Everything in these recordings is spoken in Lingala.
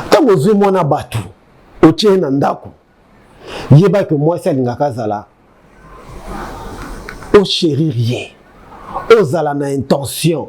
Ntango ozwi mwana bato, otie ye na ndako, yeba ke mwasi alingaka azala ochérir ye, ozala na intention.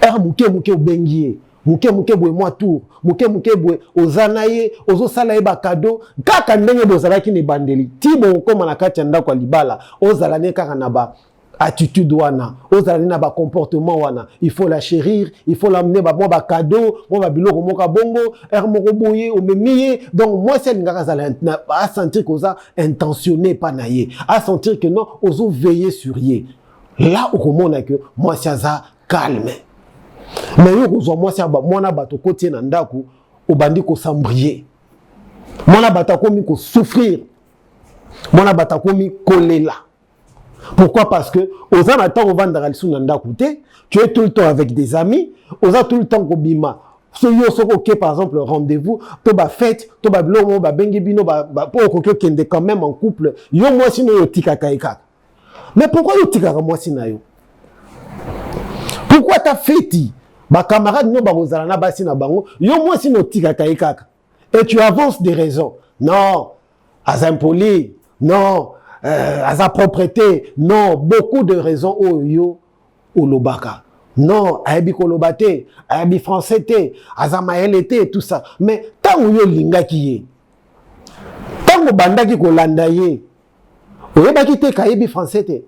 Heure moke moke obengi ye, moke moke boye, mwa tour moke moke boye, oza na ye, ozosala ye bacadeaux kaka ndenge bozalaki na ebandeli ti bokokóma na kati ya ndako ya libala. Ozala ne kaka na ba attitude wana, ozala ne na bacomportement wana. Il faut la chérir, il faut l'amener mwa bacadeaux, mwa babiloko moko bongo. Heure moko boye omemi ye. Donc mwasi alingaka azala, asentir ke oza intentionné epa na ye, asentir que non, ozoveiller sur ye. Là okomona ke mwasi aza calme. Mais yo kozwa mwasi, mwana bato, okoti ye na ndako, obandi kosambrie mwana bato, akomi kosouffrir, mwana bato akomi kolela. Pourquoi? Parce que oza na ntango ovandaka lisusu na ndako te, tu es tout le temps avec des amis, oza tout le temps kobima. So yo soki oke par exemple rendez-vous to bafête to babiloko moko babengi bino mpo okoki okende quand même en couple, yo mwasi na oyo otikaka ye kaka. Mais pourquoi yo otikaka mwasi na yo? Pourquoi ta feti bacamarade no bakozala na basi na bango, yo mwasi na otikaka ye kaka? Et tu avances des raisons: non, aza impoli, non, aza propreté, non, beaucoup de raisons oyo yo olobaka, non, ayebi koloba te, ayebi français te, aza mayele te, tout ça. Mais ntango yo olingaki ye, ntango obandaki kolanda ye, oyebaki te kayebi français te?